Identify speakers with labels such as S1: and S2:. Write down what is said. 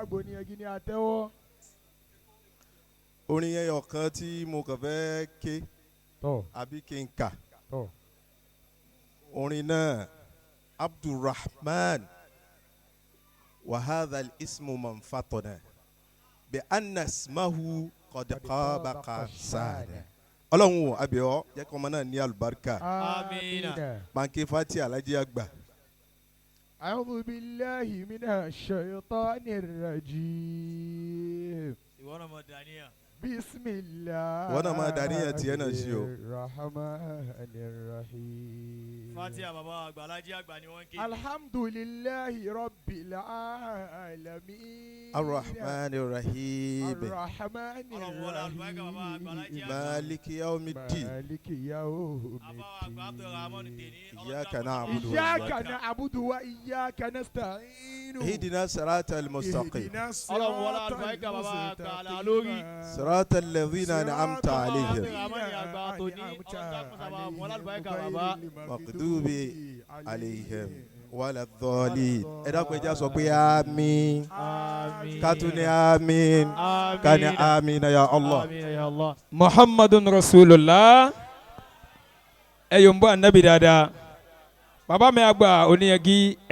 S1: Bàbá Oníyangi ní àtẹ́wọ́.
S2: Orin ẹyọ kan tí mo kàn fẹ́ ké
S1: Tọ́.
S2: àbí kí n kà.
S1: Tọ́.
S2: Orin náà, Abdulrahman wàhálà ismu manfatona bi anna ismahu qad qabaqa sáàdà. Ọlọ́run o, abiyọ́ jẹ́ kí ọmọ náà ní alùbáríkà.
S3: Amina.
S2: Banke fati alhaji àgbà.
S1: أعوذ بالله من الشيطان الرجيم.
S3: Ìwọ náà mọ daniel.
S1: بسم الله
S2: Ìwọ náà máa dàníyàn tiẹ̀ náà sí o.
S1: الرحمن الرحيم.
S3: Fatia, bàbá àgbà alájí àgbà ni wọ́n ń ké.
S1: الحمد لله رب العالمين.
S2: Arrahman rahim.
S1: الرحمن
S3: Ọlọ́run wọlé àlùbáríkà bàbá àgbà alájí
S1: الرحيم.
S3: àgbà.
S2: Maliki yawmiddin.
S1: مالك يوم
S3: Àbá àgbà Abdulrahman
S1: الدين.
S3: tèmi.
S2: Iyyaka na'budu.
S1: إياك نعبد وإياك نستعين.
S2: Ihdina sirata al-mustaqim.
S1: اهدنا
S3: Ọlọ́run wọlé
S1: الصراط
S3: àlùbáríkà bàbá àgbà àlà lórí.
S1: المستقيم.
S2: Sirata alladhina an'amta alayhim.
S3: Abdulrahman àgbà tòní, Ọlọ́run dákun sábà wọlé àlùbáríkà bàbá.
S2: Maghdubi alayhim wala ddallin. Ẹ dákun, ẹ jẹ́ á sọ pé àmín.
S3: Àmín.
S2: Ká tún ní àmín. Ká ní àmín ya Allah.
S3: Àmín ya Allah.
S4: Muhammadun Rasulullah. Ẹ yóò ń bọ́ anabi dáadáa. Bàbá mi àgbà Oníyangi.